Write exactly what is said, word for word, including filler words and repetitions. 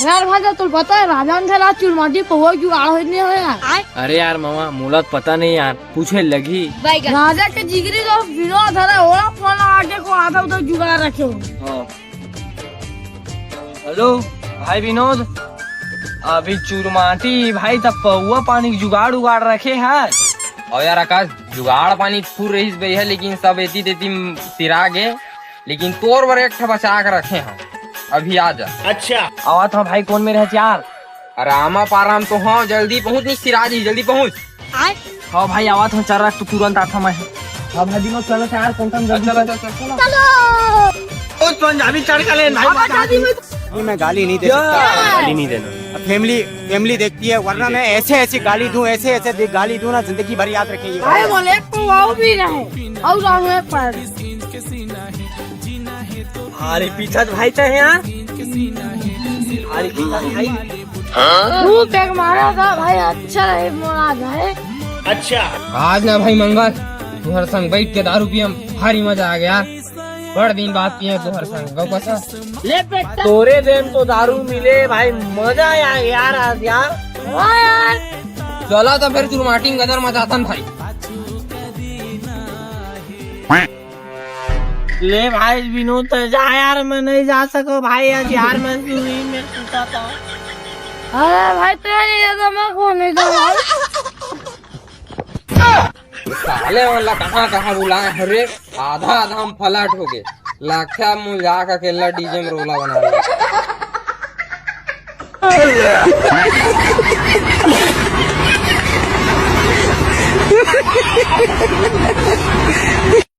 यार भाई, तुल पता है, राजा मन घर आज चुरमाटी पौवा जुगाड़ होय नहीं होय यार। अरे यार मामा, मोला तो पता नहीं यार, पूछे लगही। राजा के जिगरी दोस्त विनोद हरे, ओला फोन लगा के को आधा उधर जुगाड़ रखे हो। हाँ। हेलो भाई विनोद, अभी चुरमाटी भाई तब पौवा पानी के जुगाड़ उगाड़ रखे है। और यार आकाश, जुगाड़ पानी फुल रहीस बे है, लेकिन सब एती तेती सिरा गे, लेकिन तोर बर एक ठा बचा के रखे हैं, अभी आ जा। अच्छा। आवत हूँ भाई, कोन मेर हस यार? अरे आमा पारा म तो हूँ, जल्दी पहुँच, नहीं सिरा जी, जल्दी पहुँच। हाँ भाई, आवत हूँ, चल रख तू, तुरंत आता मैं। हाँ भाई विनोद, चलो यार, कौन सा जल्दी चल, चल, चल, चल। ओ पंजाबी तड़का ले भाई, बता दी। नहीं, मैं गाली नहीं दे सकता। गाली नहीं देना। फैमिली, फैमिली देखती है, वरना मैं ऐसे ऐसे गाली दूं, ऐसे ऐसे दे- गाली दूं ना, जिंदगी भर याद रखेगी। भाई बोले तो वो भी रहे और रहे पर। अरे पीछा तो भाई चाहे यार। अरे पीछा तो भाई। तू पैक मारा था भाई, अच्छा रहे मोला जाए। अच्छा। आज ना भाई मंगल, तुहर संग बैठ के दारू पियम, भारी मजा आ गया। बड़ दिन बाद पिए तुहर संग, गौ कसम। ले बेटा। तोरे देन तो दारू मिले भाई, मजा आ गया यार आज यार। हाँ यार। चला तो फिर चुरमाटी गदर मचातन भाई। ले भाई विनोद, तो जा यार, मैं नहीं जा सको भाई, आज यार मैं सुई में टूटा था। अरे भाई, तेरे ये तो मैं को नहीं दूंगा। साले वाला कहाँ कहाँ बुलाए हैं रे, आधा आधा हम फ्लैट हो गए। लाख्या मुझ जाकर अकेला डीजे में रोला बना रहे।